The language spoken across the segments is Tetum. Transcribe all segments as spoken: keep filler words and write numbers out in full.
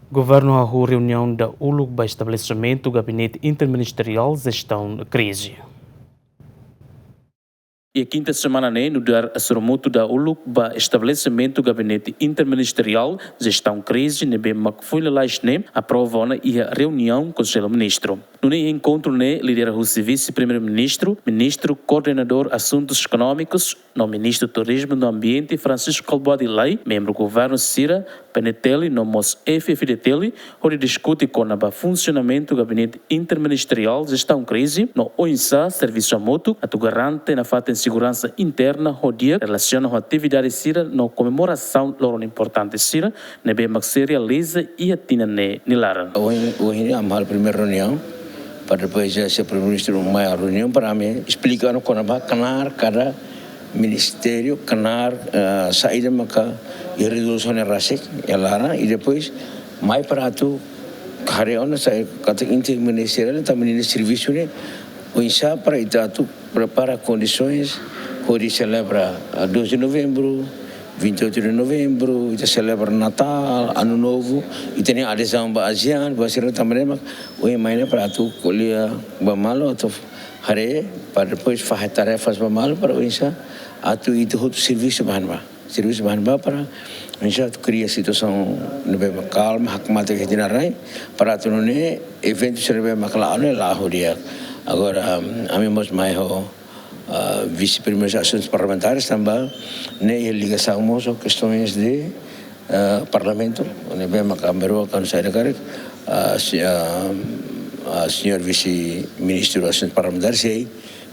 Governu hahú reuniaun dahuluk ba estabelesimentu Gabinete Interministeriál Jestaun Krize. Iha kinta semana ne'e, nu'udar sorumutu dahuluk ba estabelesimentu Gabinete Interministeriál Jestaun Krize ne'ebé mak foin lalais ne'e aprova ona iha reuniaun Konsellu Ministru. Nune'e enkontru ne'e lidera husi Vise-Primeiru-Ministru, Ministru Koordenadór Asuntus Ekonómikus, no Ministru Turizmu no Ambiente Francisco Kalbuadi Lay, membru governu sira, P N T L no mós F F D T L, hodi diskute kona-ba funsionamentu Gabinete Interministeriál Jestaun Krize, no oinsá servisu hamutuk atu garante nafatin seguransa interna ho di'ak relasiona ho atividade sira no komemorasaun loron importante sira ne'ebé mak sei realiza iha tinan ne'e nia laran. Ohin, ohin ami halo primeira reuniaun, para depois, eh, señór Primeiru-Ministru mai reuniaun para ami esplika ona kona-ba knaar kada ministériu, knaar, eh, saida maka iha rezolusaun ne'e rasik iha laran, i depois mai para atu haree ona saida katak interministeriál, tanba ninia servisu ne'e oinsá para ita atu prepara kondisoens hodi selebra, ah, doze de Novembru, vinte e oito de Novembru, ita selebra Natál, Anu Novu, ita-nia adezaun ba ASEAN, ba sira tanba ne'e mak ohin mai ne'e para atu ko'alia ba malu atu haree, para depois fahe tarefas ba malu para oinsá atu ita hotu servisu ba ne'ebá. Servisu ba ne'ebá para oinsá atu kria situasaun ne'ebé kalma, hakmatek iha ita-nia rai, para atu nune'e eventu sira ne'ebé mak la'o ne'e la'o ho di'ak. Agora, um, ami mós mai ho, ah, Vise-Primeiru Asuntus Parlamentares tanba ne'e iha ligasaun mós ho kestaun de, ah, Parlamentu, ne'ebé mak ami rua kuandu saida karik, ah, se-, ah, ah, señór Vise-Ministru Asuntus Parlamentares sei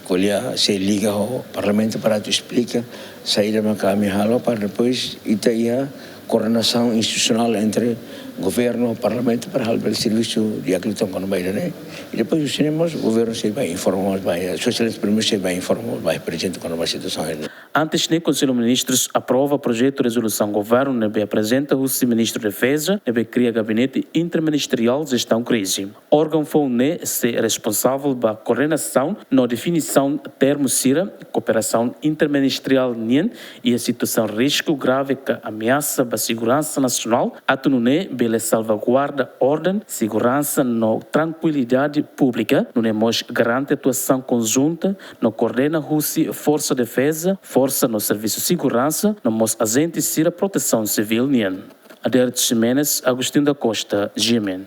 ko'alia, sei liga ho Parlamentu para atu esplika saida maka ami halo para depois ita iha koordenasaun institusionál entre governu ho Parlamentu para halo bele servisu di'ak liután kona-ba ida-ne'e. I depois husi ne'e mós governu sei bá informa mós ba, Sua Exelénsia Primeiru sei bá informa mós ba Prezidente kona-ba situasaun ida-ne'e. Antes ne'e, Konsellu Ministrus aprova projetu rezolusaun governu ne'ebé aprezenta husi Ministru Defeza, ne'ebé kria Gabinete Interministeriál Jestaun Krize. Órgaun foun ne'e sei responsavel ba koordenasaun no definisaun termu sira kooperasaun interministeriál nian iha situasaun risku grave ka ameasa ba seguransa nasionál, atu nune'e bele salvaguarda orden, seguransa no trankuilidade públika, nune'e mós garante atuasaun konjunta no koordena husi Forsa Defeza, Forsa no Servisu Seguransa, no mós ajente sira protesaun sivíl nian. Aderito Ximenes, Agostinho da Costa, G M N.